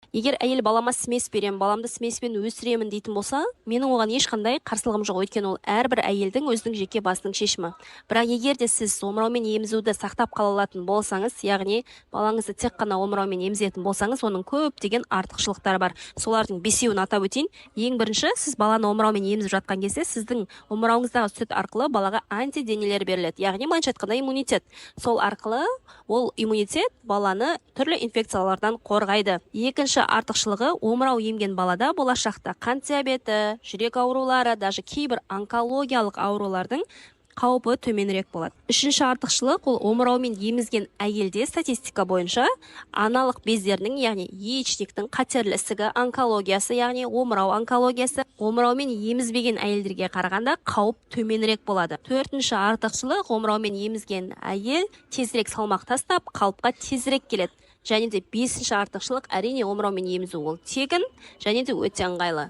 Егер әйел «балама смесь беремін, баламды смеспен өсіремін» дейтін болса, менің оған ешқандай қарсылығым жоқ, өйткені ол әрбір әйелдің өзінің жеке басының шешімі. Бірақ егер де сіз омыраумен емізуді сақтап қала алатын болсаңыз, яғни балаңызды тек қана омыраумен емізетін болсаңыз, оның көптеген артықшылықтары бар. Солардың бесеуін атап өтейін. Ең бірінші, сіз баланы омыраумен емізіп жатқан кезде сіздің омырауыңыздағы сүт арқылы балаға антиденелер беріледі, яғни былайша айтқанда, иммунитет. Сол арқылы ол иммунитет баланы түрлі инфекциялардан қорғайды. Екінші артықшылығы: омырау емген балада болашақта қант диабеті, жүрек аурулары, даже кейбір онкологиялық аурулардың қаупі төменірек болады. Үшінші артықшылық: ол омыраумен емізген әйелде статистика бойынша аналық бездерінің, яғни яичниктің қатерлі ісігі, онкологиясы, яғни омырау онкологиясы, омыраумен емізбеген әйелдерге қарағанда қауіп төменірек болады. Төртінші артықшылық: омыраумен емізген әйел тезірек салмақ тастап, қалыпқа тезірек келеді. Және де бесінші артықшылық, әрине, омыраумен емізу ол тегін және де өте ыңғайлы.